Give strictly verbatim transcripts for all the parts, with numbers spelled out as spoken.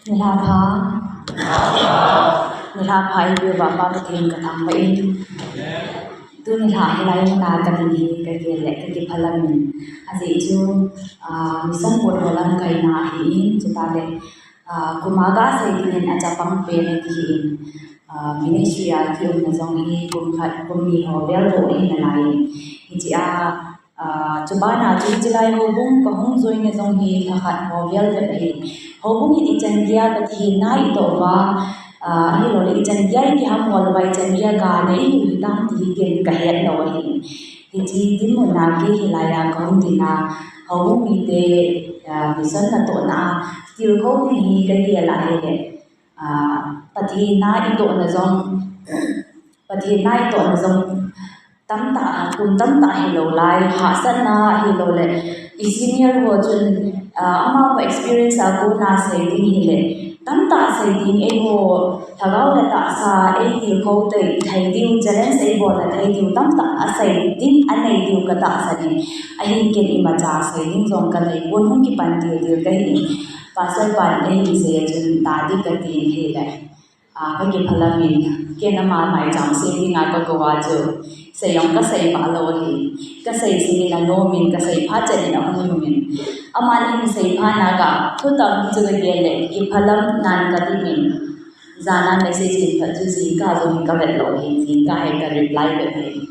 Nilhah pha. Nilhah pha, i biu ba pa Pathen ka thangvah in. Tuni nilhah hilai muna ka ding hi ka gel le ka kiphalam in. Ajeh chu, ah, mission board ho lamkaina ahin, chutah le, ah, kum a gasei dingin achapang pen ahi in. Ah, ministry a kiumna jong hi kum khat, kum ni ho vel bou ahi nalai in. Hichea, Ah, chubana chu chilai houbung ka hung join na jong hi lha khat ho vel bep ahi. Houbung in ichan geiya Pathen na itoh uva, ah, ahilouleh ichan geiya ikiham hol uva, ichan geiya ga nei hiu hitam ti hi ken ka het lou ahi. Hiche dinmun a kei hilai a ka hung dinga, houbung mite, ah, mission natohna a tilkhou ding hi ka gel a ahile, ah, Pathen na itohna jong, Pathen na itohna jong tamtah, kum tamtah hilou lai, hahsatna ahilouleh, i senior ho chun, ah, amaho experience a kona sei ding hile, tamtah sei ding, eiho lhagao le tahsa, ei tilkhou thei, thei diu, challenge ei bolna thei diu, tamtah asei ding, anei diu ka tahsan in. Ahin ken imacha sei ding jong ka nei pon, hung kipan til til ka hi in. Pastor pan eihin sei a chun, ta ding ka tin hile. Ah, ka kiphalam in, ken ama maicham sem dinga ka kou a chu, sei jong ka sei pha lou ahi. Ka sei sem in anom in, ka sei phat chet in ahung lhung in. Aman ahin sei phat na ka, thutam chu ka gel le, kiphalam nan ka dim in. Jan a message hin phat chu jingkah jong ka vet lou ahi, jingkah hi ka reply bep ahi.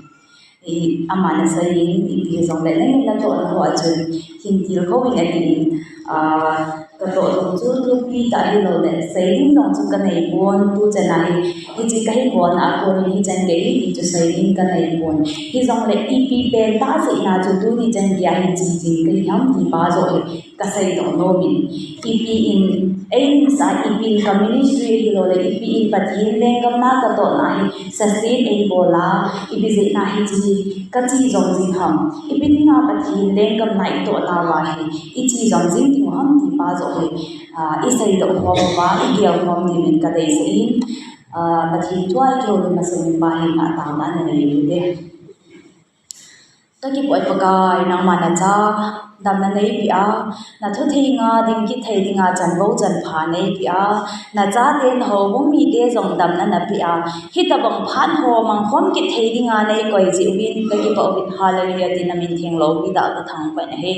I, aman asei in, ipi hijongle, nangin natohna ho a chun, hin tilkhou in atin, ah, ka toh jong chu thupi tah hilouleh, sei ding jong chu ka nei pon, tuchan a hi, hiche ka hin bolna a kon in, hichan gei hi ti chu sei ding ka nei pon. Hijongle, ipi pen tah jeh a chu tuni chan geiya hin jing jing ka hi ham ti pa joh hi, ka seidoh nom in, ipi in, ei nisa, ipi in ka ministry hilouleh, ipi in Pathen lenggam na ka tohna hi, sustain ei bol a, ipi jeh a hiche hi ka che jom jing ham, ipi dinga Pathen lenggam na i tohna uva hi, i che jom jing ding u ham ti pa joh hi, ah, i seidoh khom uva, i gel khom ding in ka deisah in, ah, Pathen thu a i kihoulim masang in pa hi ngah taona nei u hite. Ka kipah e Pakai, nangma nacha damna neipeh a, na thu thei nga ding kit thei dinga chanvo chanpha neipeh a, nachate na houbung mite jong damna napeh a, hitabang phat ho mangkhom kit thei dinga neikoi jeh uvin ka kipah uvin, hallelujah tin na min theng loupi tah ka thangvah in ahi.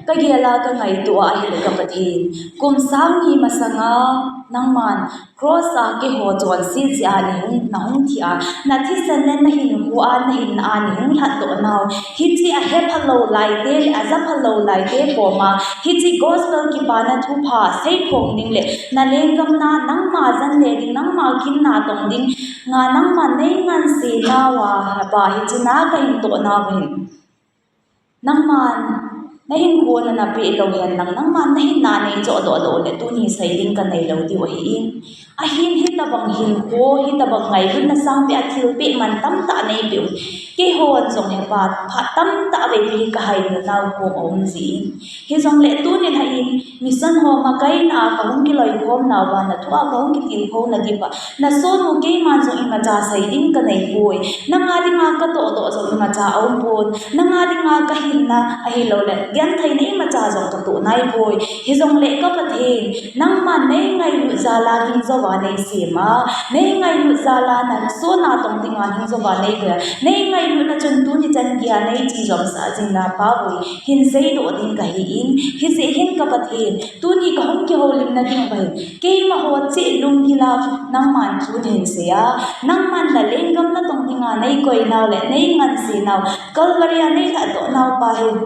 Ka gel a ka ngaito a ahile ka Pathen, kum sang ni masanga nangman Cross a keiho chonset jeh a na hung, na hung thi a, na thisan le na hinkho a, na hinna a na hung lhatdoh nau, hiche a hephalou laite le a japhalou laite koma, hiche gospel kipana thupha seiphong ding le na lenggam na, nangma jan le ding, nangma kin natong ding, nga nangma nei nganse nau a, hapa hiche na ka hin toh nau hin. Nangman, na hinkho na napeh lou hen lang, nangman na hinna nei chohdoh lou le, tuni sei ding ka nei lou diu ahi in. Ahin hitabang hinkho, hitabang ngailutna sangpeh a thilpeh man tamtah neipeh u. Keihon jong hepa, phat tamtah vei hi ka hailut nau kong aum jin. Hijongle tuni lha in, Mission ho makaina a ka hung kiloikhom nauva, na thu a ka hung kitilkhou na diuva, na son u keiman jong imacha sei ding ka nei poi. Nanga dinga ka tohdoh jong imacha aum pon. Nanga dinga ka hinna ahilouleh gentheina imacha jong ka toh nai poi. Hijongle ka Pathen, nangman nei ngailut jal a hing jouva nei sem a, nei ngailut jal a na son natong dinga hing jouva nei koi a, nei ngailutna chun tuni chan geiya nei che jomsah jing na Pa ui, hin seidoh ding ka hi in, hijeh hin ka Pathen, tuni ka hung kihoulimna ding uva hin, keima ho cheh lunggil a nangman thu nei sei a, nangman na lenggam natong dinga nei koi nau le nei nganse nau, Calvary a nei lhatdoh nau Pa hin,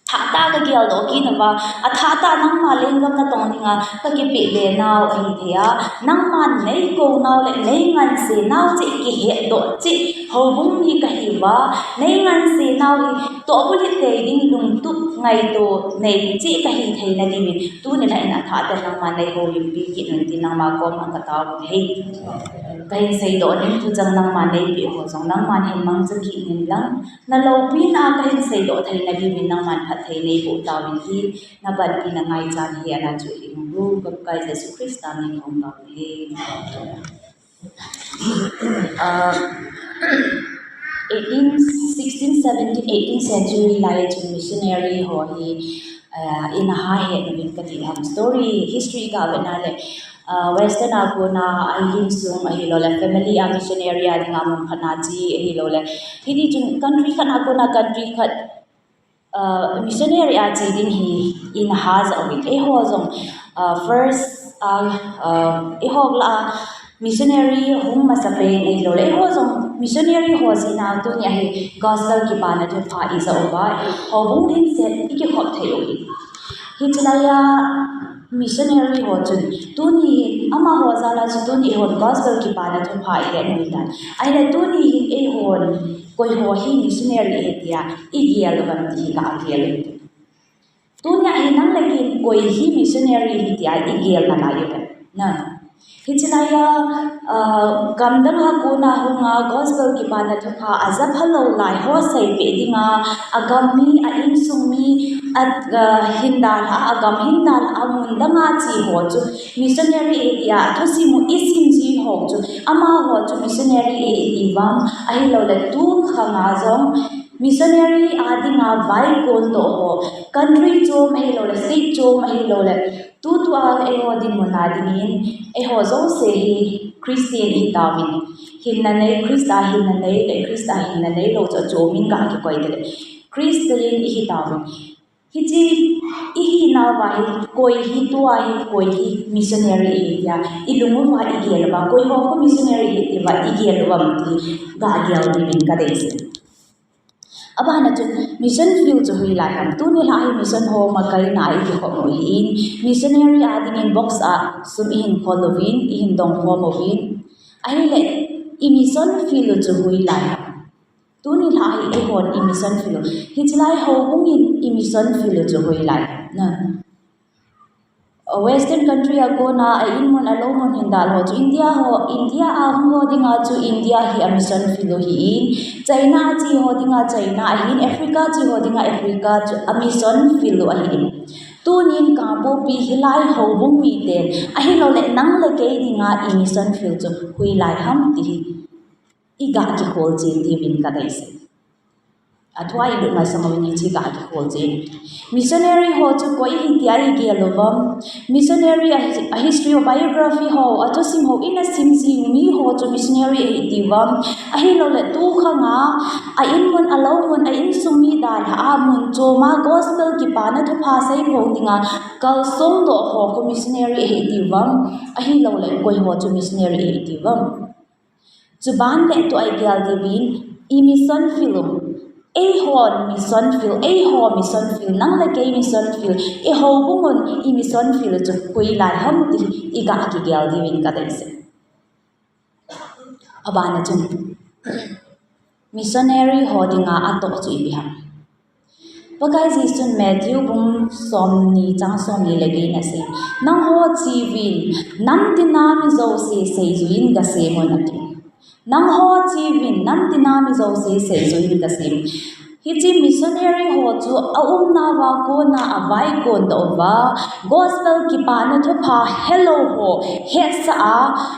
thah tah ka geldoh kit nauva, athah tah nangma lenggam natong dinga ka kipeh be nau ahi thei a, nangman nei kou nau le nei nganse nau cheh kihetdoh cheh houbung mi ka hiuva, nei nganse nau hi tohbulhit tei ding lungtup ngaito nei cheh ka hi theina diuvin, tuni lha in athah tah nangman nei houlimpi kit un tin nangma koma ka tao u ahi. Ka hin seidoh ding thuchang nangman neipeh ho jong nangman hin mangcha kit in lang, na loupina a ka hin seidoh theina diuvin nangman phatthei neiboh tauvin tin, na panpina ngaichan hi ana chu hi ung u, ka Pakai Jesu Christa min in ka tao u ahi. Ah, eighteen, sixteen, seventeen, eighteen century lai chun missionary ho hi, uh, in a ha he nuvin kati ham story history ka ve na le, uh, Western a kona a insung ahilou le family a missionary a dinga mun phat na chi ahilou le. Hiti chun country khat a kona country khat, uh, missionary a chi ding hi in a ha ja uvin. Eiho jong, uh, first, uh, uh, eiho la missionary hung masa pen ahilou le, eiho jong missionary ho jina tuni a hi gospel kipana thupha i ja uva, houbung lhingset i kikhop thei u hi. Hiche lai a missionary ho chun tuni hin amaho jal a chu tuni hon gospel kipana thupha i le nui tan. Ahile tuni hin eihon koi ho hi missionary ahi tia i gel uvem ti hi ka gel u. Tunia hi nang le kei in koi hi missionary ahi tia i gel nalai uve. Na. Hiche lai a, uh, gam dang a kona hunga gospel kipana thupha a ja phalou lai ho seipeh dinga, a gam mi, a insung mi, a, uh, hin dalha, a gam hin dalha, a mun dang a che ho chu missionary ahi tia thusim u i sim ji ho chu, amaho chu missionary ahi ti uvam, ahilou le tu khang a jong missionary a dinga vaikon doh ho, country chom ahilou le, state chom ahilou le, tutua eiho dinmun a dingin, eiho jouse hi Christian i hi tauvin. Hinna nei, Christa hinna nei le, Christa hinna neilou chu achomin ga kikoi tele. Christian i hi tauvin. Hiche i hinauva hi, koi hi tua hi, koi hi missionary ahi tia i lung uva i gel uva, koi ho khu missionary ahi tia i gel uvam ti ga gel diuvin ka deisah. Abana chun mission field chu hoilai ham. Tuni lha hi mission ho makaina a i kikhop u ahin, missionary a dingin box a sum i hin khol uvin, i hin dong khom uvin. Ahile i mission field u chu hoilai ham. Tuni lha hi eihon i mission field u. Hiche lai houbung in i mission field u chu hoilai ham. Na. Western country a kona a inmun a loumun hin dal ho chu India ho, India a hung ho dinga chu India hi a mission field u ahin, China a che ho dinga China ahin, Africa che ho dinga Africa chu a mission field u ahin. Tunin Kangpokpi hilai houbung miten, ahilou le nang le kei dinga i mission field chu hoilai ham ti hi i ga kikhol chen diuvin ka deisah. Athua i lut masang uvin hiche ga kikhol chen. Missionary ho chu koi ahi tia i gel uvam. Missionary a, a history ho, biography ho, a thusim ho, i na sim jing mi ho chu missionary ahi ti uvam. Ahilou le tu khang a, a inmun, a loumun, a insung mi dalha a mun chom a gospel kipana thupha seiphong dinga kalsong doh ho khu missionary ahi ti uvam. Ahilou le koi ho chu missionary ahi ti uvam. Chuban le tua i gel diuvin, i mission field u. Eihon mission field, eiho mission field, nang le kei mission field, i houbung un i mission field u chu hoilai ham ti i ga kigel diuvin ka deisah. Abana chun. Missionary ho dinga atoh chu ipi ham. Pakai Jesun Matthew bung somni chang somni le get in asei. Nangho cheuvin, namtina mi jouse seijuiyin gasemun ati. Nangho cheuvin, namtina mi jouse seijuiyin gasemun. Hiche missionary ho chu aumnauva kona avaikon doh uva, gospel kipana thupha helou ho hetsah a,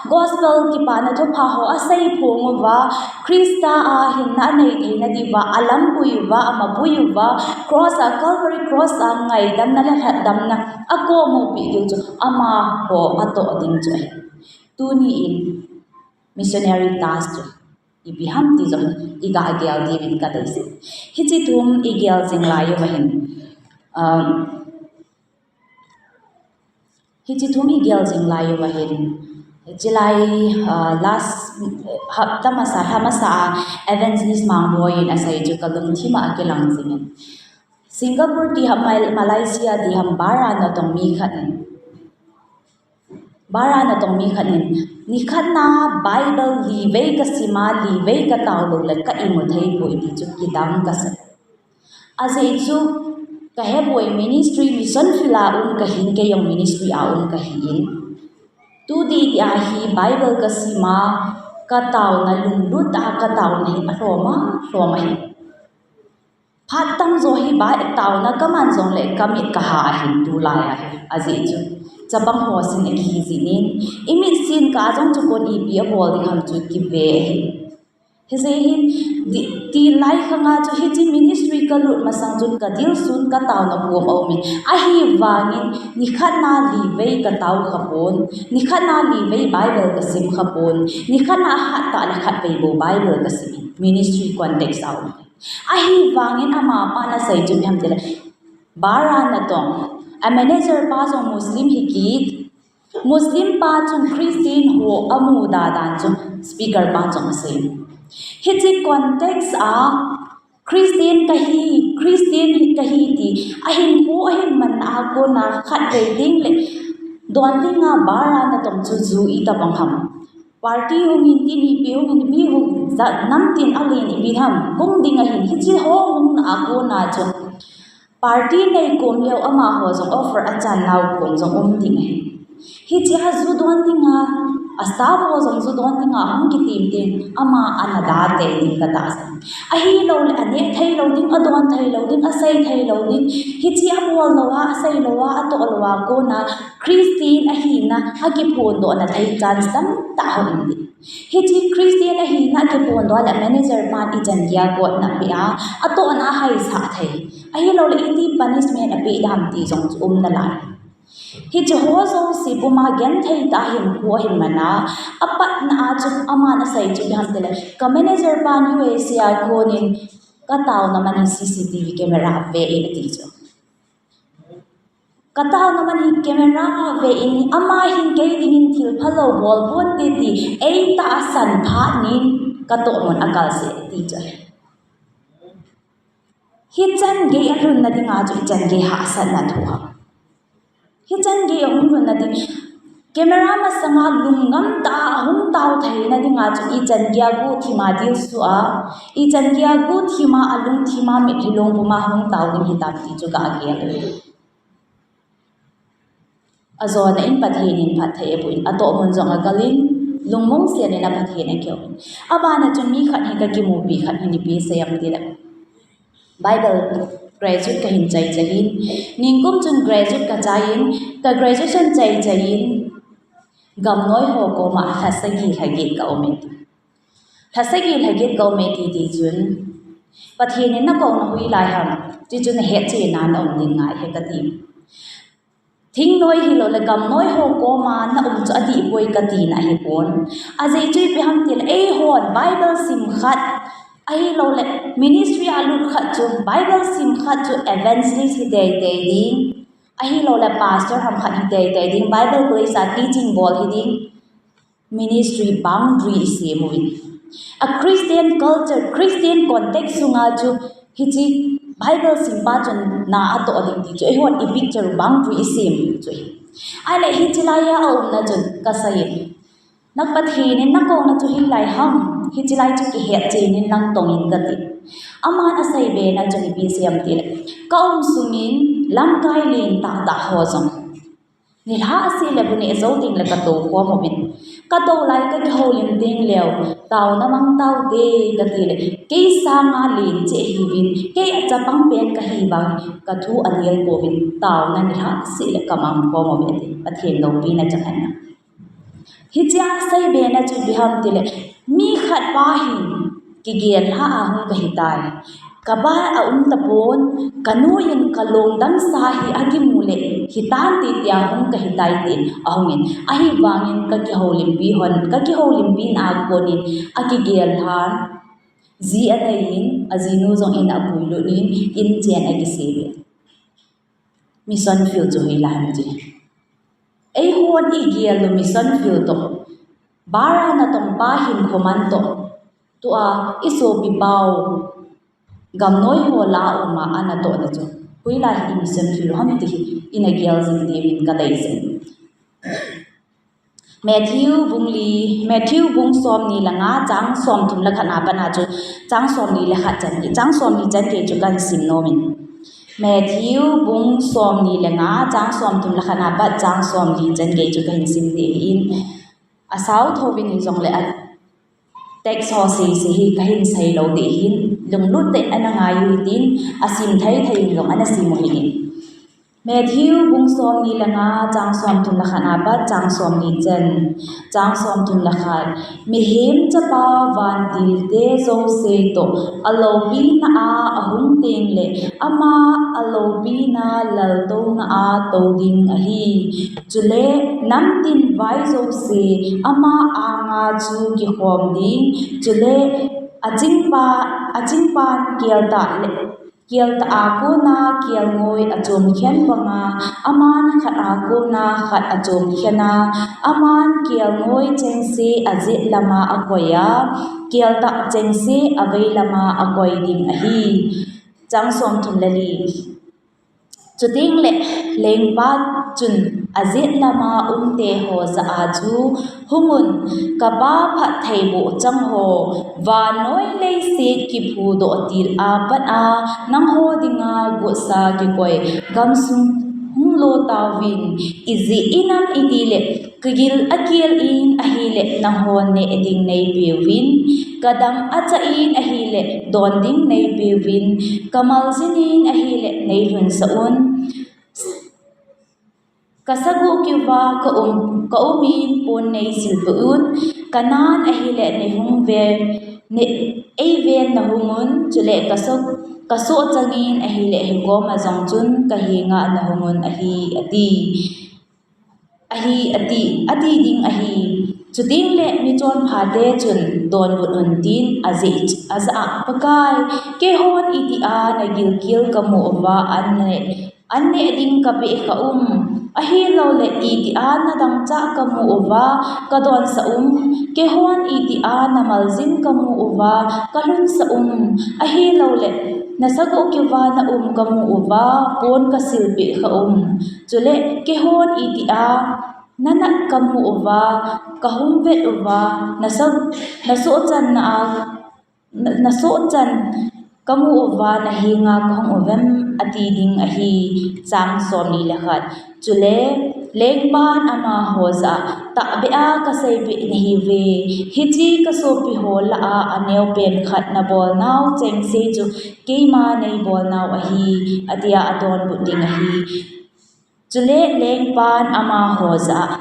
gospel kipana thupha ho aseiphong uva, Christa a hinna anei theina diuva, alampui uva, amapui uva, cross a, Calvary cross a ngaidamna le lhatdamna akomu peh diu chu amaho atoh ding chu ahi. Tuni in missionary task chu ipi ham ti jong i ga gel diuvin ka deisah. Hiche thum i gel jing lai uva hin, um, hiche thum i gel jing lai uva hin, hiche lai, uh, last, uh, hapta masa, lha masa a Evangelist Mangboi in asei chu ka lungthim a akilang jingin. Singapore ti ham, Mal-, Malaysia ti ham, bar a natong mi khat in. Bar a natong mi khat in, nikhat na Bible livei kasim a, livei katao lou le ka imu thei poi ti chu kidang kasah. Ajeh chu kahepoi, ministry mission field a um kahin, kei jong ministry a um kahin. Tu titi a hi Bible kasim a, kataona lunglut a kataona hi alhom a, alhom ahi. Phat tamjo hi Bible taona kaman jongle kamit kaha ahin tulai a. Ajeh chu chapang ho sin akihi jin in, imit sin kah jong chu kon ipi abol ding ham chu kive ahi. Hijeh hin, ti, ti lai khanga chu hiche ministry kalut masang chun kadilsun kataona kom aumin. Ahivangin, nikhat na livei katao khapon. Nikhat na livei Bible kasim khapon. Nikhat na ahat tah le khatvei bou Bible kasim. Ministry context a um. Ahivangin amapan asei chu ipi ham tile, Bara natong. A manager pa jong Muslim hi kit. Muslim pa chun Christian ho amuda dan chu speaker pa chun asei. Hiche context a Christian kahi, Christian hi kahi ti, ahinkho ahin man a kona khatvei ding le don dinga Bara natong chu ju itobang ham. Party hung in tin, ipi hung in, ipi hung, jat nam tin alen ipi ham, hung ding ahin, hiche ho hung na a kona chu. Party nei kom leu amaho jong offer achan nau kom jong um ding ahi. Hiche a ju don dinga, a staff ho jong ju don dinga hung kitim tin, ama ana da tei ding katahsan. Ahilou le, aneh thei lou ding, adon thei lou ding, asei thei lou ding. Hiche abol lou a, asei lou a, atoh lou a kona, Christian ahina akiphondoh na thei chance tamtah hung um ding. Hiche Christian ahina akiphondoh le manager pan ichan geiya gotna pea, atohna ahaisah thei. Ahilou le iti punishment apeh dam ti jong chu um nalai. Hiche ho jouse puma genthei tah a hinkho ahin man a, apatna a chu aman asei chu ipi ham tile, ka manager pan U S A a konin kataona man hi C C T V camera ave e ati chu. Kataona man hi camera ave in, ama hin kei dingin thil phalou bol ponte ti eitahsan phat nin katoh mun akal se ti chu. Hichan gei alhunna dinga chu ichan gei hahsatna thu ham. Hichan gei ahung lhunna ding. Camera masanga lungngam tah a ahung tao theina dinga chu ichan geiya guhthima dilsu a, ichan geiya guhthima alungthima mitlhi long puma hung tao ding hitam ti chu kagel e. Ajona in Pathen in phatthei abuin, atoh mun jong agalin, lungmong sian in a Pathen akihou. Abana chun mi khat hi kakimupi khat hi ipi asei em tile, Bible graduate kahin chai chai in, ningkum chun graduate kachai in, ka graduation chai chai in, gamnoi ho koma lha sagi lha get ka um in. Lha sagi lha get ka um e ti ti chun, Pathen in nakouna hoilai ham, ti chun hetchenna na um ding ngai e kati. Thingnoi hilou le gamnoi ho koma na um chu adih poi katina ahipon. Ajeh chu ipi ham tile, eihon Bible sim khat, ahilou le ministry a lut khat chu, Bible sim khat chu evangelist hi teitei ding, ahilou le pastor ham khat hi teitei ding, Bible college a teaching bol hi ding. Ministry boundary isem uvin. A Christian culture, Christian context sunga chu hiche Bible simpa chun na atoh ding ti chu eihon i picture boundary isem u chu. Ahile hiche laiya aumna chun kasei in, na Pathen in nakouna chu hilai ham, hiche lai chu kihetchen in lang tong in kati. Aman asei bena chun ipi asei em tile, ka um sungin lamkai len tahtah ho jong nilhah seh le bu neh jou teng le katou khom uvin. Katou lai kakihoulim teng leu, taona mang taute kati le, kei sanga len cheh hiuvin, kei a chapang pen kahi vang, kathu anel pouvin, taona nilhah seh le kamang khom uve ati. Pathen loupina chang hen. Hichea asei bena chu ipi ham tile, mi khat pa hin kigel lha a hung kahitai. Kapa aum tapon, kanu in kalong dangsa hi akimu le, hitante tia hung kahitai tin ahungin. Ahivangin kakihoulimpi hon, kakihoulimpi na a konin akigel lhan. Ji anei in, ajinu jong in apuilut in, in chen akisem in. Mission field chu hoilai ham ti. Eihon igel u mission field toh, Bara natong pa hinkho man toh, tua isopi pau gamnoi ho la a uma anatohna chu hoilai hi mission field ham ti hi ina gel jing diuvin kadei jin. Matthew bung li, Matthew bung somni le nga chang somthum le khat na pat na chu chang somli le khat chan gei, chang somli chan gei chu kahin sim nom in. Matthew bung somni le nga chang somthum le khat na pat chang somli chan gei chu kahin sim ding ahin. Asao tho uvin hijongle a text ho sese hi kahin sei lou ding ahin, lunglut tah in ana ngai u hitin, asim thei thei in jong ana sim u hitin. Matthew bung somni le nga, chang somthum le khat apat chang somni chan. Chang somthum le khat. Mihem Chapa vantil te jouse toh aloupina a ahung teng le ama aloupina laltouna a tou ding ahi. Chule namtin vai jouse ama anga chu kikhom ding. Chule achingpa, achingpan keltah le keltah a kona kelngoi achomkhen banga, aman khat a kona khat achomkhen a, aman kelngoi chengse ajet lama akoi a, keltah chengse avei lama akoi ding ahi. Chang somthum le li. Chuteng le lengpa chun ajet lama umte ho jah a chu, hungun, kapa phattheiboh chang ho, vannoi leiset kiphudoh til a pat a nangho dinga gotsa kikoi gamsung hung lo tauvin, ijeh inem itile kagil akel in ahile nanghon neh ding neipeuvin, kadam acha in ahile don ding neipeuvin, kamal jin in ahile neilhunsah un. Kasagoh keuva kaum, kaumin pon neisilpeh un, kanan ahile neihung ven, ne, eiven nahung un, chule kasoh, kasoh chang in ahile hikoma jong chun kahenga nahung un ahi, ati. Ahi, ati, ati ding ahi. Chuteng le michonphate chun donbut un tin ajah, ajah a, Pakai, keihon itia nagilkel kamu uva an neh, an neh ding kapeh kaum, ahiloule itia nadangchah kamu uva, kadonsah um, keihon itia namaljin kamu uva, kalhunsah um, ahiloule nasagoh keuva naum kamu uva, pon kasilpeh kaum. Chule keihon itia nanat kamu uva, kahung vet uva, nasa, nasohchanna a, na, nasohchan kamu uva nahenga kahung uvem, ati ding ahi. Chang somni le khat. Chule lengpan amaho jah a, tahbeh a kaseipeh nahiuve, hiche kasopiho lah a aneopen khat nabolnau chengse chu keima neibolnau ahi, atia adonbut ding ahi. Chule lengpan amaho jah a,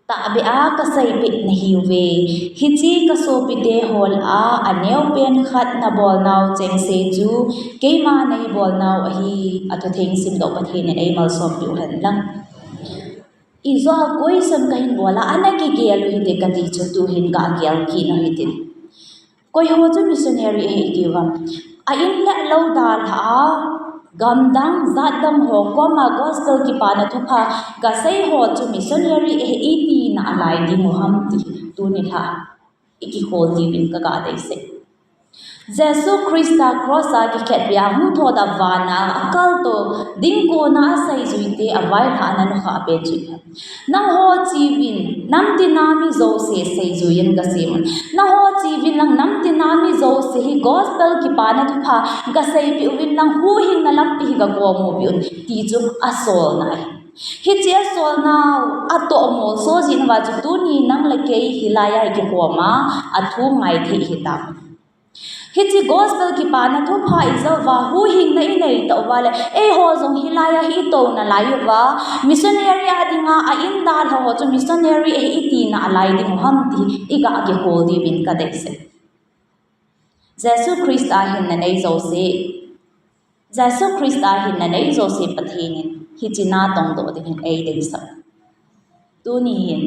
tahbeh a kaseipeh nahiuve, hiche kasopiteho lah a aneopen khat nabolnau chengse chu keima neibolnau ahi. Athutheng simdoh Pathen in eimalsompeh u henlang. Ijeh a question kahin bol a, ana kigel u hite kati chu tuhin kagel kit u hitin. Koiho chu missionary ahi itiuvem? A in le lou dalha a, gamdang, jatdang ho koma gospel kipana thupha gasei ho chu missionary ahi iti nalai diu ham ti tuni lha ikikhol diuvin kaga deisah e. Jesu Christa cross a kikhetbeh a hung thot a vana akaltou ding kona aseijuite availhahna nukhah pen chu ipi ham? Nangho cheuvin, namtina mi jouse seijuiyin gasem un. Nangho cheuvin lang namtina mi jouse hi gospel kipana thupha gaseipeh uvin lang huhhingna lampi hi gagomu peh un ti chu asolna ahi. Hiche asolnau atohmolso jeh uva chu tuni nang le kei hilai a ikikhom a, athum ngai thei hitam. Hiche gospel kipana thupha ijah uva huhhingna inei tauva le, eiho jong hilai a hi itouna lai uva, missionary a dinga a in dalha ho chu missionary ahi iti nalai diu ham ti iga kikhol diuvin kadeisah e. Jesu Christa hinna nei jouse, Jesu Christa hinna nei jouse Pathen in hiche natongdoh dingin eideisah e. Tuni hin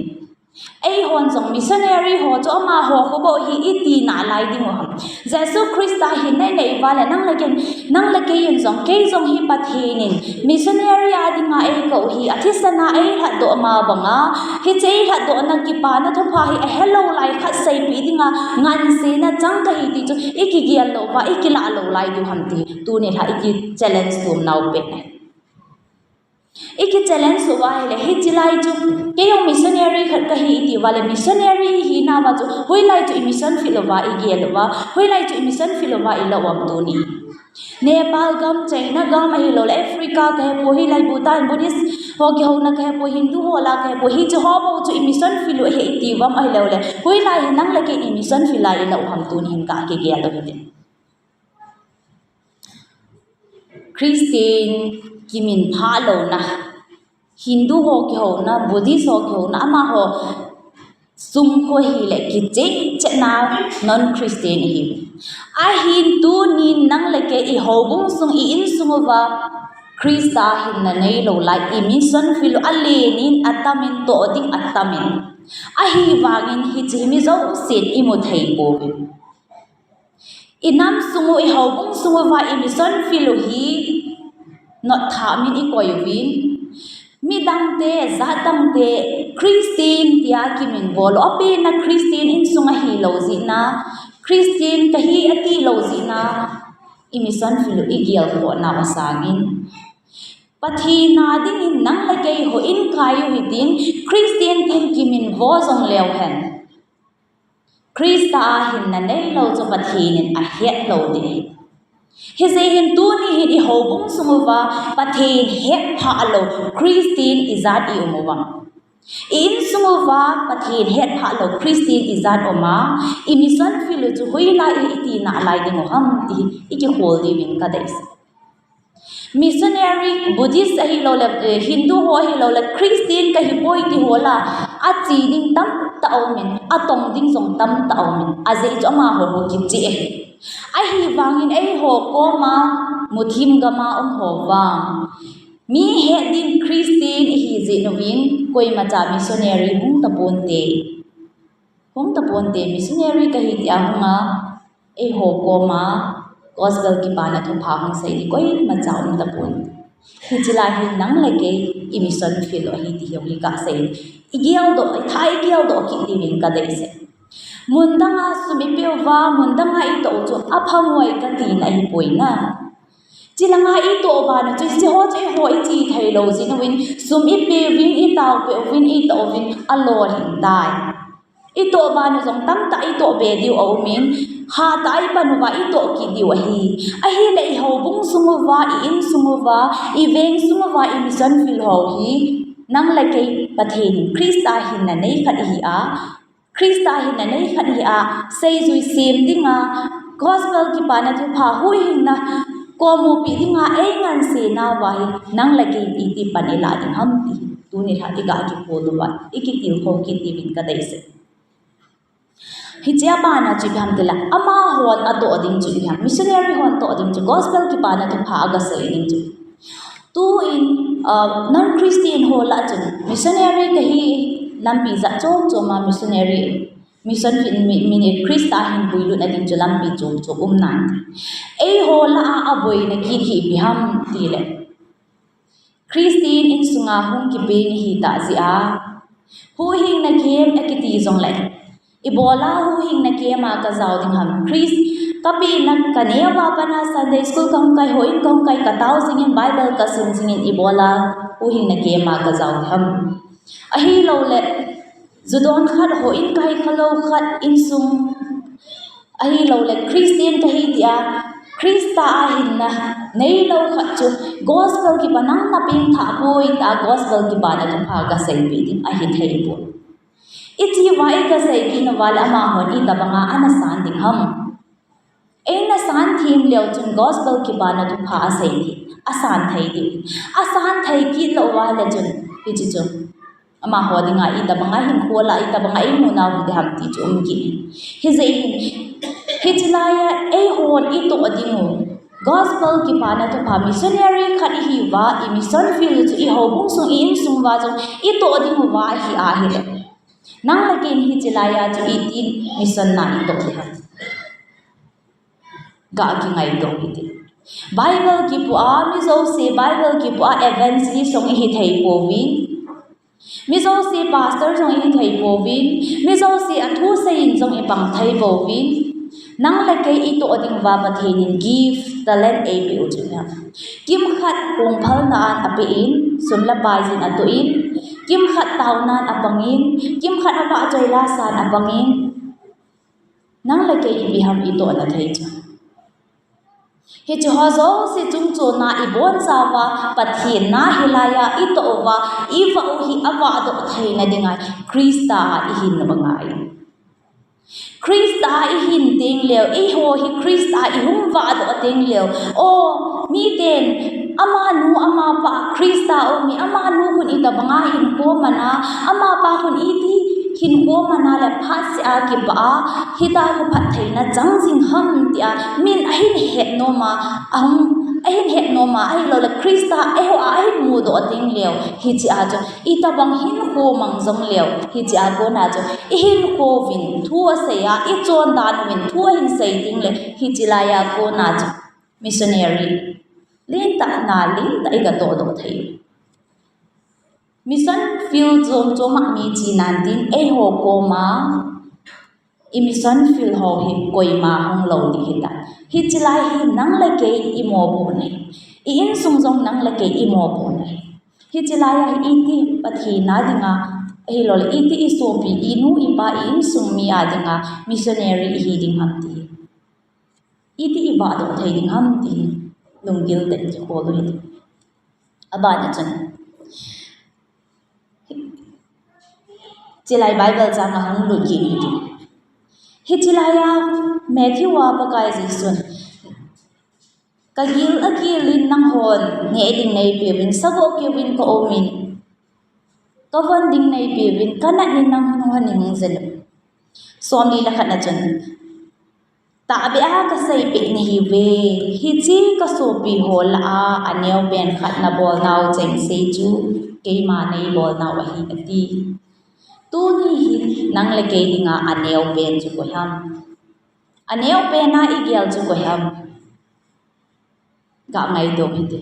eihon jong missionary ho chu amaho khu bou hi iti nalai diu ham? Jesu Christa hinna inei uva le nang le kei, nang le kei in jong, kei jong hi Pathen in missionary a dinga eikou hi athisana eilhatdoh ma banga, hiche eilhatdohna kipana thupha hi ahelou lai khat seipeh dinga ngansena chang kahi ti chu ikigel louva ikilah lou lai diu ham ti tuni lha iki challenge tumnau pen ahi. Iki challenge uva ahile, hiche lai chu, kei jong missionary khat kahi itiuva le, missionary ihinauva chu, hoilai chu i mission field uva igel uva, hoilai chu i mission field uva ilou u ham tuni. Nepal gam, China gam ahiloule, Africa kahepoi, hilai Bhutan, Buddhist ho kihouna kahepoi, Hindu ho lah kahepoi, hiche ho bou chu i mission field u ahi itiuvam ahiloule, hoilai hi nang le kei i mission field a ilou u ham tuni hin kakigel u hite. Christian kiminphah louna, Hindu ho kihouna, Buddhist ho kihouna, amaho sum ho hileh kicheh cheh na non-Christian ahi. Ahin tunin nang le kei i houbung sung, i insung uva Christa hinna neilou lai, i mission field u alen in atamin, toh ding atamin. Ahivangin hiche hi mi jousen imu thei pouvin. I nam sung u, i houbung sung uva i mission field u hi notthah min i koi uvin. Midangte, jatdangte, Christian tia kiminvo lou, apenna Christian insung ahilou jeh in, Christian kahi atilou jeh in, i mission field u i gelkhoh nau asangin, Pathen a dingin nang le kei houin kai u hitin, Christian tin kiminvo jongleu hen, Christa a hinna neilou chu Pathen in ahet lou ding. Hijeh hin tuni hin i houbung sung uva Pathen hetphah lou Christian ijat i um uvem? I insung uva Pathen hetphah lou Christian ijat um a, i mission field u chu hoilai ahi iti nalai ding u ham ti i kikhol diuvin kadeisah. Missionary, Buddhist ahilouleh, eh, Hindu ho ahilouleh, Christian kahipoi ti ho lah a, ache ding tamtah aumin, atong ding jong tamtah aumin, ajeh chu amaho ho kicheh ahi. Ahivangin eiho koma muthim gam a um ho vang, mi het ding Christian ihi jeh uvin, koimacha missionary hung taponte. Hung taponte, missionary kahi tia hung a, eiho koma gospel kipana thupha hung sei ding koimacha um tapon. Hiche lai hin nang le kei i mission field u ahi ti hi hung i kasei. I geldoh, i tha i geldoh kit diuvin kadeisah. Mun dang a sum i peuva, mun dang a i toh u chu aphamuai kati na ahipoi na. Chilanga i toh uva na chu, hiche ho chu eiho i che thei lou jeh uvin, sum i peuvin, i taopeh uvin, i toh uvin, alolhin tai. I toh uva na jong tamtah i toh be diu aumin, hatah a i pan uva i toh kit diu ahi. Ahileh i houbung sung uva, i insung uva, i veng sung uva, i mission field ho hi, nang le kei Pathen in Christa hinna nei khat ihi a, Christa hinna nei khat ihi a, seijui sem dinga, gospel kipana thupha huhhingna koimupi dinga eingansena uva hi, nang le kei in iti pan ilah ding ham ti hi, tuni hin i ga kikhol uva, i kitilkhou kit diuvin kadeisah. Hiche a bana chu ipi ham tileh, amahon atoh ding chu ipi ham, missionary hon toh ding chu, gospel kipana thupha agasei ding chu. Tuin, uh, non-Christian ho lah chun, missionary kahi lampi jat chom chom a missionary, mission field mi, mi, Christa hin builutna ding chu lampi chom chom um nan. Eiho lah a aboina kit hi ipi ham tileh, Christian insunga hung kipeng ihi tah jeh a, huhhingna camp akiti jongleh, ibola huhhingna camp a kajao ding ham? Christ, kapenna kaneo a pat a Sunday school kahung kai, houin kahung kai, katao jingin, Bible kasim jingin, ibola huhhingna camp a kajao ding ham? Ahilouleh, ju don khat, houin kai khalou khat, insung, ahilouleh Christian kahi tia, Christa a hinna neilou khat chu, gospel kipana na pengthah poi tia, gospel kipana thupha kaseipeh ding ahi thei poi. Hiche uva i kasei kit uva leh amahon itobanga ana san ding ham? Eina san them leu chun gospel kipana thupha asei ding, asan thei ding. Asan thei kit lou uva leh chun, hiche chu amaho dinga itobanga hinkho lah, itobanga imu nau hiding ham ti chu um kit. Hijeh hin, hiche laiya eihon itoh ding u, gospel kipana thupha missionary khat ihi uva, i mission field u chu i houbung sung, i insung uva jong itoh ding uva ahi ahileh, nang le kei in hiche laiya chu itin mission na itoh ding ham? Ga kingaito hite. Bible kipu a, mi jouse Bible kipu a evangelist jong ihi thei pouvin, mi jouse pastor jong ihi thei pouvin, mi jouse athu seiyin jong ipang thei pouvin, nang le kei itoh ding uva Pathen in gift, talent eipeh u chu ipi ham? Kimkhat pungphalna in apeh in, sum le pai jin atoh in, kimkhat taonan apangin, kimkhat avahchoi lasan apangin, nang le kei ipi ham itohna thei chu? Hiche ho jouse chungchona ibonchauva, Pathen na hilaiya itoh uva, ivah u hi avahdoh theina dinga Christa a ihin u angai. Christa a ihin tengleu, eiho hi Christa a ihung vahdoh tengleu, o, miten Amanu, amapa Christa a um hi, amanu khun itobanga hinkho mana, amapa khun iti hinkho mana le phatseh a kipah a, hitia khu phattheina chang jing ham tia, min ahin het nom a, ahung, ahin het nom a, ahilou le Christa eiho a ahin mudoh ding leu, hichea chu itobang hinkho mang jong leu, hichea kona chu ihinkho uvin thu asei a, ichondan uvin thu ahin sei ding le, hiche laiya kona chu missionary lentah na, lentah iga tohdoh thei. Mission field chom chom a mi che nan tin, eiho koma i mission field ho hi koima hung lou ding ahitai. Hiche lai hi nang le kei imopohna ahi. I insung jong nang le kei imopohna ahi. Hiche laiya hi iti Pathen a dinga, ahilou le iti isopi, inu ipa, i insung mi a dinga missionary ihi ding ham ti. Iti ivahdoh thei ding ham ti lunggil tah in kikhol u hite. Abana chun, chulai Bible chang a hung lut kit u hite. Hiche laiya Matthew a Pakai Jesun, "Kagil agil in nanghon neh ding neipeuvin, savoh keuvin kaumin, kavon ding neipeuvin, kanat in nanghon hung jen un." Somli le khat na chun, "Tahbeh a kaseipeh nahiuve, hiche kasopi ho lah a aneopen khat nabolnau chengse chu keima neibolnau ahi," ati. Tuni hin nang le kei dinga aneopen chu koi ham? Aneopen a igel chu koi ham? Ga ngaito u hite.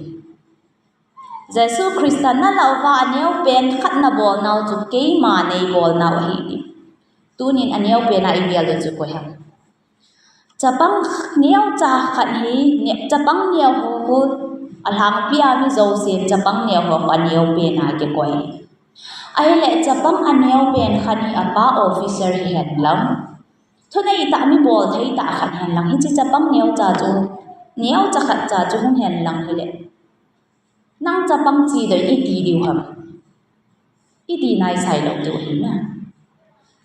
Jesu Christa, "Nalah uva aneopen khat nabolnau chu keima neibolnau ahi," ati. Tunin aneopen a igel u chu koi ham? Chapang neocha khat hi, ne-, chapang neo ho khu alhangpia mi jousen chapang neo ho khu aneopen a kikoi. Ahile chapang aneopen khat hi apa officer hihen lang, thuneitah, mi boltheitah khat hihen lang, hiche chapang neocha chu, neocha khat cha chu hung hen lang hile, nang chapang chedoh in iti diu ham? Iti naisai lou diu ahi na.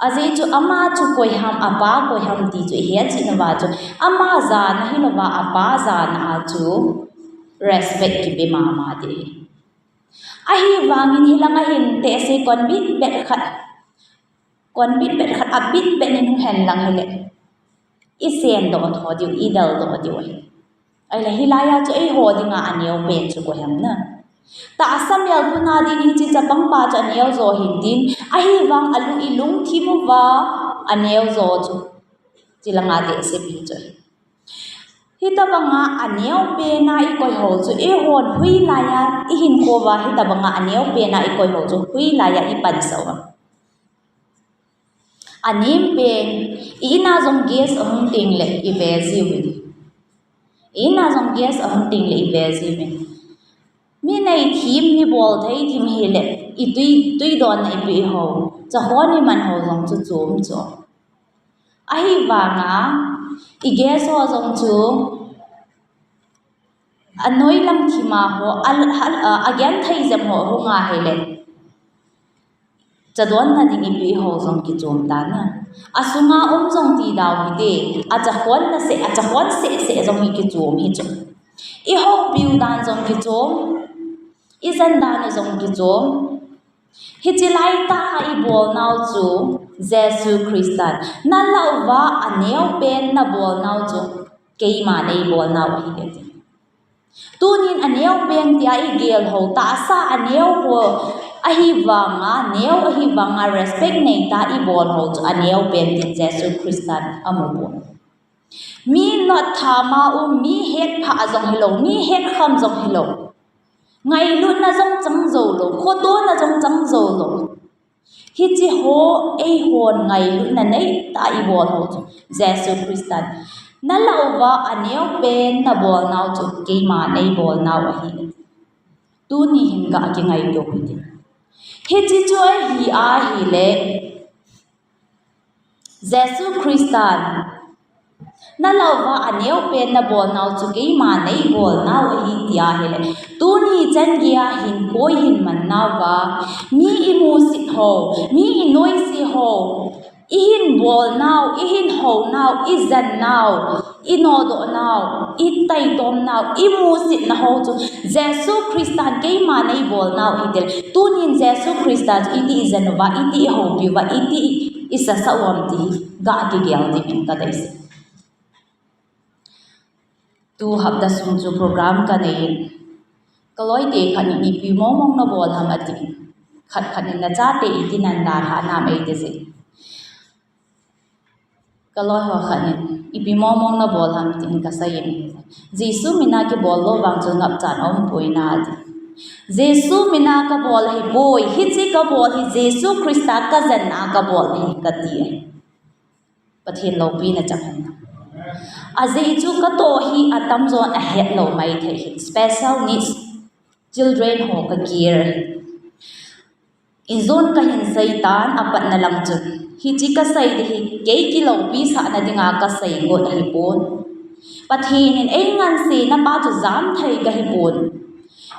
Ajeh chu ama chu koi ham, apa koi ham ti chu ihet jeh uva chu, ama jana hilouva apa jana a chu respect kipe mama ding ahi. Ahivangin hilanga hin tehse kon bitbet khat, kon bitbet khat, abitbet in hung hen lang hile, isendoh tho diu, ideldoh diu ahi. Ahile hilaiya chu eiho dinga aneopen chu koi ham na? Tahsa melpuna din hiche chapangpa chu aneo jo hintin, ahivang alu ilungthim uva aneo jo chu, chulanga tehsepi chu ahi. Hitobanga aneopen a ikoi ho chu, eihon hoilaiya ihinkho uva hitobanga aneopen a ikoi ho chu hoilaiya ipansah u ham? Anempen, i-in a jong guest ahung tengle ive jiuvin. I-in a jong guest ahung tengle ive jiuvin. Mi neithim, mi bolthei thim hile, itui, tui donna ipeh ho, chahon iman ho jong chu chom chom. Ahivanga, i guest ho jong chu, anoilam thima ho, a, a, a, agenthei jep ho ahunga hile, chadonna ding ipeh ho jong kichom tan a. Asunga um jong ti dau hite, achahon naseh, achahon seh seh jong hi kichom hi chu. Ihoupiu dan jong kichom, ijen dan u jong kichom. Hiche laitah a ibolnau chu Jesu Christan, "Nalah uva aneopen nabolnau chu keima neibolnau ahi," ati. Tunin aneopen tia igel ho, tahsa aneo ho ahivanga, neo ahivanga respect neitah a ibol ho chu aneopen tin Jesu Christan amupon. Mi notthama um, mi hetphah jong hilou, mi hetkham jong hilou, ngailutna jong chang joulou, khotona jong chang joulou, hiche ho eihon ngailutna neitah a ibol ho chu Jesu Christan, "Nalah uva aneopen nabolnau chu keima neibolnau ahi," ati. Tuni hin ga kingaito u hite. Hiche chu ahi ahile, Jesu Christan, "Nalah uva aneopen nabolnau chu keima neibolnau ahi," tia hile, tuni chan geiya hin koi hin mannauva, mi imusit ho, mi inoise ho, ihin bolnau, ihin hounau, ijennau, I nodoh nau, i taitom nau, i musit nau ho chu Jesu Christan keima nei bol nau i til. Tunin Jesu Christa chu iti i jen uva, iti i houpi uva, iti i sasa uvam ti hi ga kigel dingin ka deisah. Tu hapta sung chu program ka nei in, ka loi te khat in ipi mong mong na bol ham ati. Khat khat in na chate iti nan da ha nam ei te se. Ka loi ho khat in, ipi mong mong na bol ham tin ka sei in. Jesu mina kibol lou vang chu ngap chan om poi na ti. Jesu mina ka bol hi poi, hichi ka bol hi Jesu Christa ka jen na ka bol hi ka ti. Pathen loupina chang hen. Ajeh chu ka toh hi atamjon ahet lou mai thei hi. Special needs children ho ka care hi. Injon ka hin sei tan apatna lang chun, hichi ka sei di hi, kei kiloupi sahna dinga ka sei got ahi pon. Pathen in ei ngansena pa chu jam thei ka hi pon.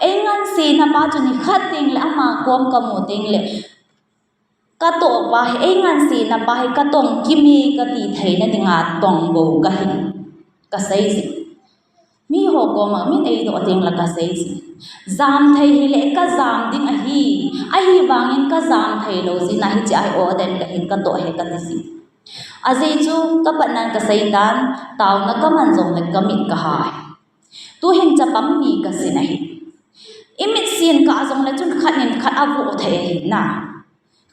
Ei ngansena pa chu ni khat teng le ama kom ka mu teng le, ka toh pa hi, ei ngansena pa hi ka tong kime ka ti theina dinga tong bou ka hi, ka sei ji. Mi ho koma min ei doh teng la ka sei ji. Jam thei hile ka jam ding ahi. Ahivangin ka jam thei lou jeh in hichi a hi oden ka hin ka toh hi ka ti ji. Ajeh chu ka patnan ka sei tan, taona ka man jong le ka mit ka ha. Tuhin chapang mi ka sin ahi. I mit sin ka jong le chun khat in khat a vo thei ahi na.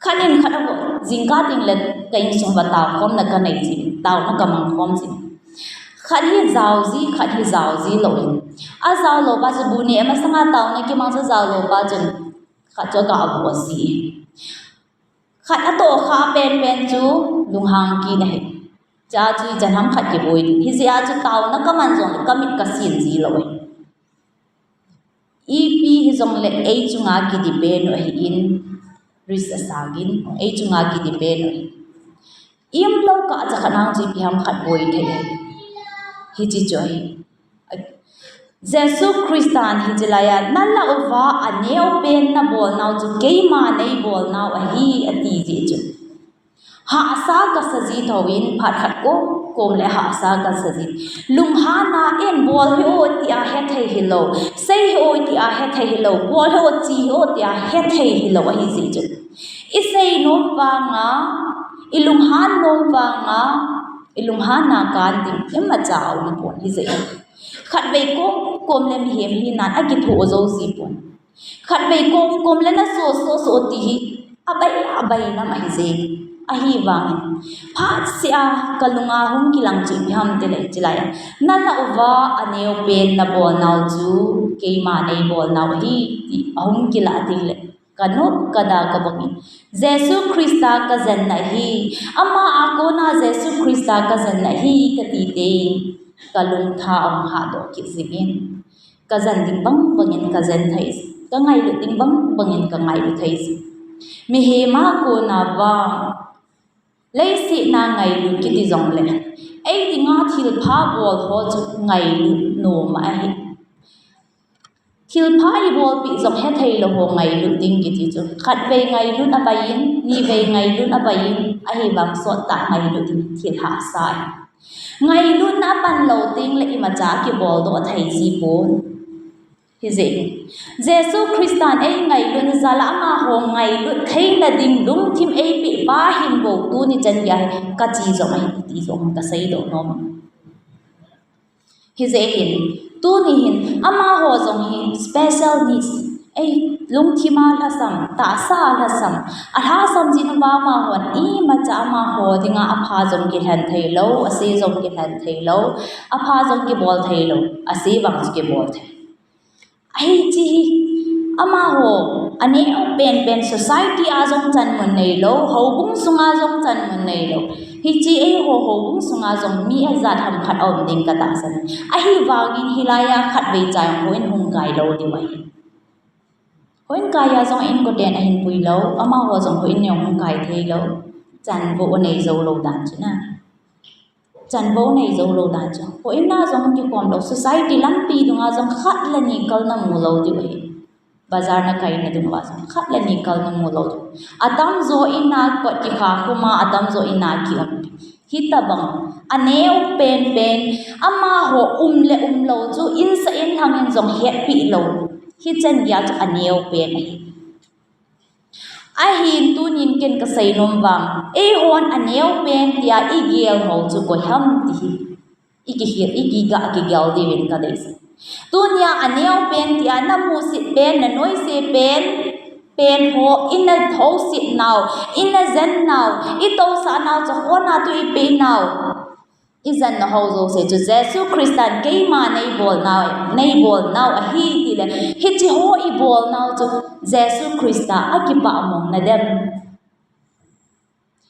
Khat in khat a vo, jingkah teng le ka insung uva tao khomna ka nei ji, taona ka mang khom ji. Khat hi jao ji, khat hi jao ji lou hi. A jao lou pa chu bu neh masanga taona kimang chu jao lou pa chun khat chu aga vo ji. Khat a toh kha pen pen chu lunghang kit ahi. Cha chu ichan ham khat kiboi ding. Hijeh a chu taona ka man jong le ka mit ka sin ji lou hi. Ipi hijongle ei chunga kidepend u ahin, risk asang in, ei chunga kidepend u ahi. Imlou kah cha khat nang chu ipi ham khat boi thei. Hichi chu ahi. Jesu Christan hichi laiya, nalah uva aneo pen nabol nau chu keima neibol nau ahi, ati ji chu. Hahsa kasa ji thouvin, phat khat kom kom le hahsa kasa ji. Lunghanna in bol hih o tia hethei hilou, sei hih o tia hethei hilou, bol hih o, che hih o tia hethei hilou ahi ji chu. I sei nom vanga, i lunghan nom vanga, i lunghanna kan ding imacha aum pon hijeh in. Khatvei kom kom le mihem hinan akithoh jou ji pon. Khatvei kom kom le naso so so ti hi abai abai nam ahi je. Ahivangin phatseh a ka lunga hung kilang chu ipi ham tile chilai a, nalah uva aneo pen nabol nau chu keima neibol nau ahi ti ahung kilah teng le ka nop ka da ka bang in, Jesu Christa ka jenna ahi, ama a kona Jesu Christa ka jenna ahi kati teng ka lungthim ahung hahdoh kit jingin. Ka jen ding bang bangin ka jen thei ji. Ka ngailut ding bang bangin ka ngailut thei ji. Mihem a kona vang leiset a ngailut kiti jongle, ei dinga thilpha bol ho chu ngailut nom ahi. Thilpha ibolpeh jong hethei lou ho ngailut ding kiti chu. Khatvei ngailut abai in, nivei ngailut abai in, ahivang sottah ngailut ding thil hahsa ahi. Ngailutna apan lou teng le imacha kibol doh thei ji pon. Hijeh in, Jesu Christan ei ngailutna jal a amaho ngailut theina ding lungthim eipeh pa hin bou tuni chan geiya hi kache jong ahi ti jong kasei doh nom. Hijeh hin, tuni hin, amaho jong hi special needs, ei lungthim a lhasam, tahsa a lhasam, alhasam jing uva amahon imacha amaho dinga apha jong kilhen thei lou, ase jong kilhen thei lou, apha jong kibol thei lou, ase vang chu kibol thei. Ahi chi hi, amaho, aneo pen pen society a jong chanmun neilou, houbung sunga jong chanmun neilou. Hichi eiho houbung sunga jong mi ajat ham khat aum ding katahsan. Ahivangin hilaiya khatvei cha jong houin hung kai lou diu ahi. Houin kai a jong inkoten ahin pui lou, amaho jong houin jong hung kai thei lou. Chanvo nei jou lou dan chu na. Chanvo nei jou lou dan chu. Houin a jong kikhom lou, society lampi dunga jong khat le ni kalna mu lou diu ahi. Bazar na kaina dunga jong khat le ni kalna mu lou diu. Atamjo in a kot kikha khum a, atamjo in a kiumpi. Hitabang aneo penpen, amaho um le umlou chu insa inlhang in jong hetpi lou, hichan geiya chu aneo pen ahi. Ahin tunin ken kasei nom vang, eihon aneo pen tia igel ho chu koi ham ti hi. Iki hi, iki ga kigel diuvin kadeisah. Tunia aneo pen tia namusit pen, nanoise pen, pen ho, ina thousit nau, ina jen nau, itousah nau, chakona tu ipeh nau, ijen nau ho jouse chu Jesu Christan keima neibol nau, neibol nau ahi tile, hiche ho ibol nau chu Jesu Christa akipah mong nadem.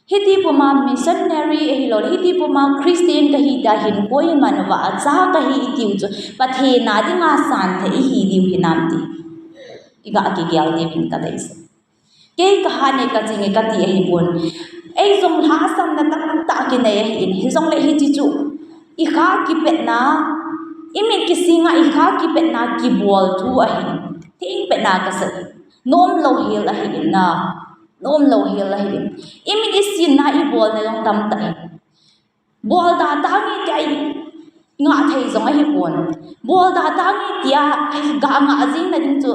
Hiti puma missionary ahilou, hiti puma Christian kahi tia hinkho iman uva, acha kahi itiu chu Pathen a dinga santhei ihi diu hinam ti iga kigel diuvin kadeisah. Kei kahat e, kaching e kati ahipon. Eijong lhasamna tamtah kinei ahin, hijongle hiche chu ikha kipetna, imit kisinga ikha kipetna kibol thu ahin, thengpetna kasei. Nomlou hel ahin na. Nomlou hel ahin. Imit isinna ibolna jong tamtah in. Bol da tange tia ingah thei jong ahipon. Bol da tange tia ga ngah jing na ding chu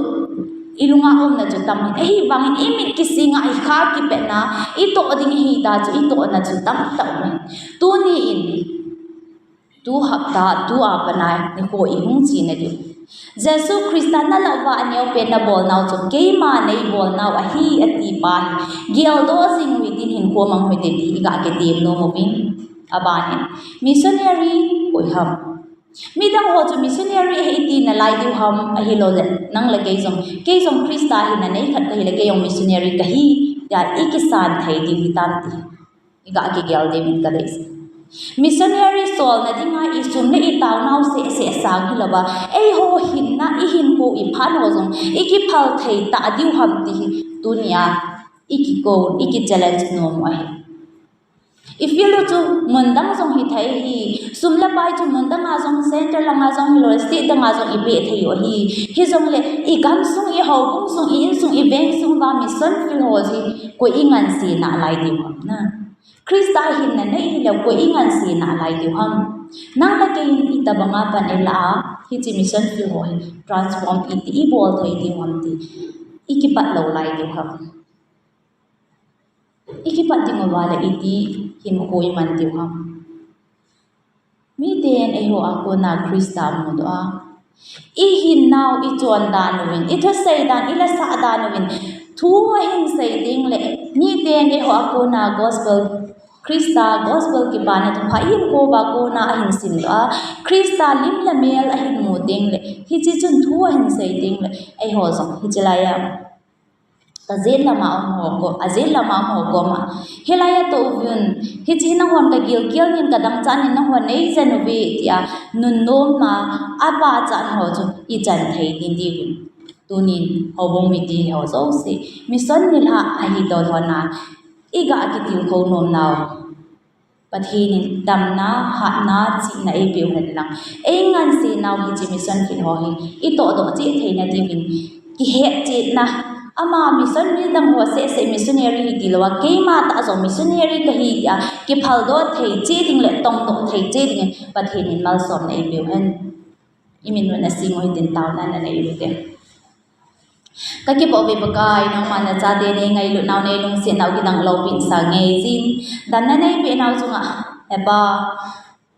ilunga umna chu tam ahin. Ahivangin imit kisinga ikha kipetna, itoh ding ahita chu itohna chu tamtah um ahin. Tuni in, tu hapta, tua pat a nikho ihung chena diu. Jesu Christa nalah uva aneo pen nabol nau chu keima neibol nau ahi ati pa hi geldoh jing uvin tin hinkho mang uvin te ti iga kitem nom uvin. Abanin, missionary koi ham? Midang ho chu missionary ahi iti nalai diu ham, ahilouleh nang le kei jong, kei jong Christa hina nei khat kahi le kei jong missionary kahi tia ikisan thei diu hitam ti iga kigel diuvin kadeisah. Missionary solna dinga isum le itao nau seh seh sang hilouva, eiho hinna, ihinkho iphat ho jong ikiphal thei ta diu ham ti hi tunia ikikou, ikichallenge nom u ahi. Ifield u chu mundang jong hithei ahi, sum le pai chu mundang a jong, center langa jong hilou, state danga jong ipeh thei u ahi. Hijongle igamsung, ihoubung sung, i-insung, iveng sung uva mission field ho hi koi ingansena lai diu ham na? Christa hinna nei hilou koi ingansena lai diu ham? Nang le kei in itobanga pan ilah a hiche mission field ho hi transform iti ibol thei diu ham ti ikipat lou lai diu ham? Ikipat ding uva le iti hinkho iman diu ham? Miten eiho a kona Christa amudoh a, ihinnau ichon dan uvin, ithusei dan, ilasah dan uvin thu ahin sei ding le, miten eiho a kona gospel, Christa gospel kipana thupha ihinkho uva kona ahin simdoh a, Christa lim le mel ahin mu ding le, hiche chun thu ahin sei ding le, eiho jong hiche laiya kajet lama um ho ko, ajet lama um ho koma, hilaiya toh uvin, hiche nahon kagilkel nin kadangchah nin nahon neijen uve tia nunnom a, apachat ho chu ichan thei ding diuvin. Tunin houbung mite ho jouse, mission nilhah ahi toh lhona iga kitilkhou nom nau Pathen in damna, hatna, chihna eipeu hen lang, eingansenau hiche mission field ho hi itohdoh cheh theina diuvin, kihetchetna, ama mission midang ho seh seh missionary hitilouva, keima tah jong missionary kahi tia kiphaldoh thei cheh ding le tongdoh thei cheh dingin Pathen in malsomna eipeu hen. Iminun asing u hitin taona nanei uvinte. Kakipah uve Pakai, nangman nachate neingailut nau, neilungset nau kidang loupin sangei jin. Damna neipeh nau chunga, Hepa,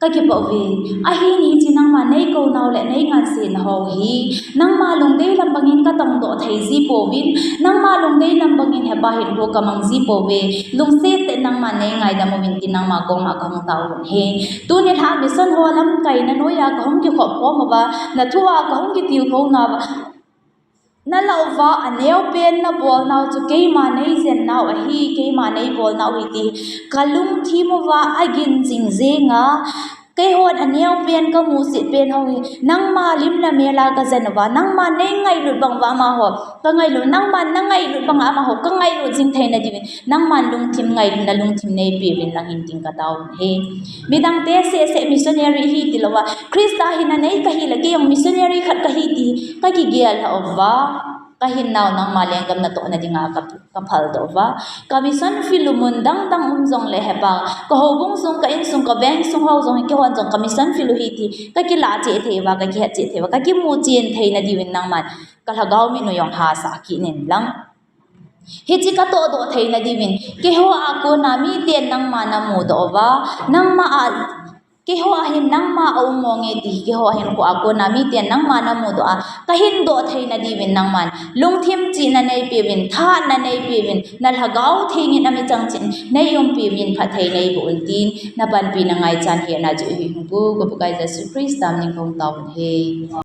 kakipah uve. Ahin hiche nangman neikou nau le neinganset nau hi nangma lungdei lam bangin katongdoh thei ji pouvin, nangma lungdei lam bangin Hepa hinkho kamang ji pouve. Lungset tah in nangman neingaidam uvin tin nangma koma kahung tao uve. Tuni lha mission ho lamkaina noiya kahung kikhop khom uva, nathua kahung kitilkhou nauva, nalah uva aneopen nabol nau chu keima neijen nau ahi, keima neibol nau ahi ti kalungthim uva agin jing jenga, keihon aneopen kamusit pen ho hi nangma lim le mela kajen uva, nangma neingailut bang uva amaho kangailut, nangma nangailut banga amaho kangailut jing theina diuvin nangman lungthim ngailutna lungthim neipeuvin lang in tin katao uve. Midangte seh seh missionary hitilouva, Christa hinna nei kahi le kei jong missionary khat kahi ti kakigel lhah uva, Kahin nau nangma lenggam natohna dinga ka, kaphaldoh uva. Ka mission field u mun dang dang um jongle Hepa, ka houbung sung, ka insung, ka veng sung ho jong hi keihon jong ka mission field u ahi ti kakilah cheh thei uva, kakihet cheh thei uva, kakimu chen theina diuvin nangman ka lhagao mit u jong hahsa kit in lang. Hiche katohdoh theina diuvin, keiho a kona miten nangma namudoh uva, nangma a, keiho a hin nangma aum monge ti, keiho a hinkho a kona miten nangma namudoh a, kahin doh theina diuvin nangman lungthim chihna neipeuvin, thahatna neipeuvin, na lhagao theng in ami chang cheh in neiumpiuvin, phatthei neiboh un tin, napanpina ngaichan hena chu ihiu hung pu, ka Pakai Jesu Christa min in kahung tao uve.